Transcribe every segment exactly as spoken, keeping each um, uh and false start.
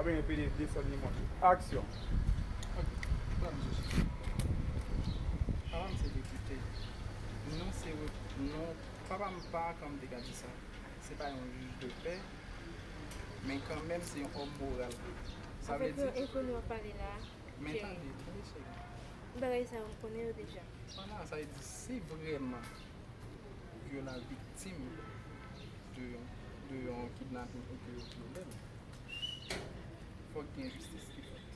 Premye pede desann li monte. Aksyon. Ok. Papa m se depite. Non, se non, papa m pa, kòman m te ka di sa? Se pa yon jij de pè, men kanmenm se yon òm moral. Sa vle di, yon enkoni w ap pale la, men cheri, tande, tande, cheri. Bagay sa yo, m konnen yo deja. Vwala, sa vle di, si vrèman Viola viktim de yon, de yon kidnaping oubyen yon vyòl, fòk gen jistis ki fèt.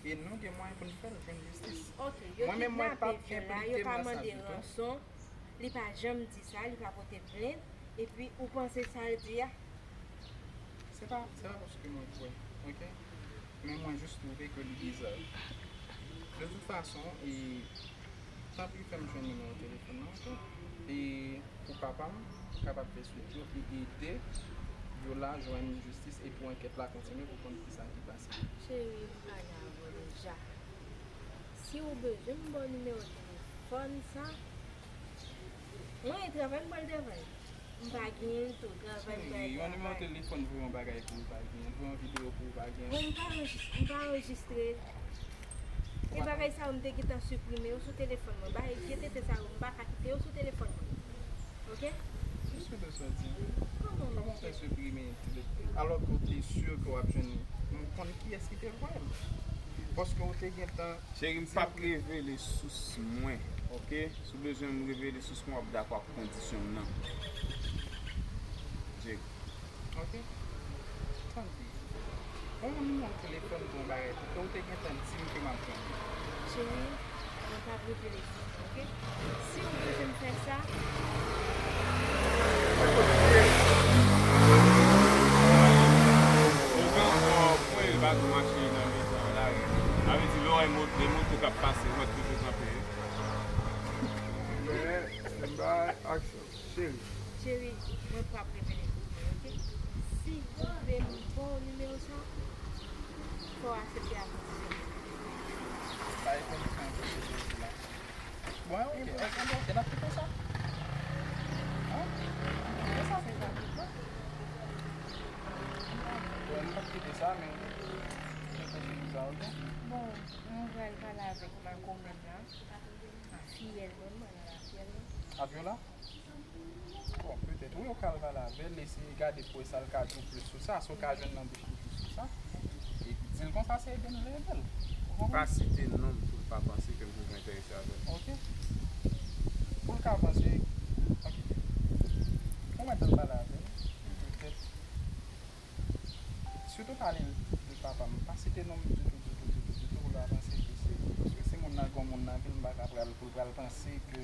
E nou gen mwayen pou n fè l jwenn jistis. Ok, yo kidnape Viola, yo pa mande ranson, li pa janm di sa, li pa pote plent, epi ou panse sa l di a? Se pa, se pa paske mwen kwè, ok? Men mwen jis twouve ke li biza. De tout fason, e, tanpri fè m jwenn nimewo telefòn nan, ok? E pou papa m kapab fè swit yo e ede Viola jwenn jistis e pou ankèt la kontinye pou konn kisa ki pase. Cheri, m pale avè w deja. Si w bezwen m ba w nimewo telefòn sa, mwen travay m pral travay. M pa genyen l tou, travay m pa travay. Cheri, yon nimewo telefòn pou yon bagay pou w pa genyen, pou yon videyo pou w pa genyen. Bon, m pa anrejis-, m pa anrejistre. E bagay sa yo m te gentan siprime yo sou telefòn mwen. Bagay vye tete sa yo, m pa ka kite yo sou telefòn mwen. Ok? Jis ou bezwen di m. Kòman w fè siprime alò ke w te si ke w ap jwenn li? M konn kiyès ki te voye l. Paske w te gentan Cheri, m p ap revele sous mwen, ok? Si w bezwen m revele sous mwen, w ap dakò ak kondisyon m nan. Jake. Ok. Tande. Ban m yon nimewo telefòn pou yon bagay, pou ke w te gentan di m ke m ap jwenn li. Cheri, mwen p ap revele sous mwen, ok? Si w bezwen m fè sa, Ou gen ankò pwen, li pa tou mache nan mitan lari. Sa vle di, lè w wè mo-, de moto k ap pase, ou wè toujou kanpe. Men, stand by, action. Cheri. Cheri, mwen p ap revele sous mwen, ok? Si w vle m ba w nimewo sa, fò w aksepte a kondisyon. Sa e kondisyon pou sou sou la. Bon, ok, ok, ok, n ap kite sa. An? Kite sa. Bon, m p ap kite sa, men m te sou sa, ok? Bon, mwen pral pale avèk makomè m la. A fiyèl mwen, m pral al a fiyèl mwen. A Viola? Bon, petèt, wi, ou ka al pale avè l, eseye gade pou wè sa l ka di w plis sou sa, si w ka jwenn nan bouch li plis sou sa. Epi di l konsa se ede n l ede l. Ou konprann? Pa site non m pou l pa panse ke m toujou enterese avè l. Ok. Pou l ka panse, ok. Ou mèt al pale avè l. Petèt. Sitou pale de papa m. Pa site non m ditou, ditou, ditou, ditou, pou l pa panse ke se, paske si moun nan gon moun nan vil, m pa ka pral, pou l pral panse ke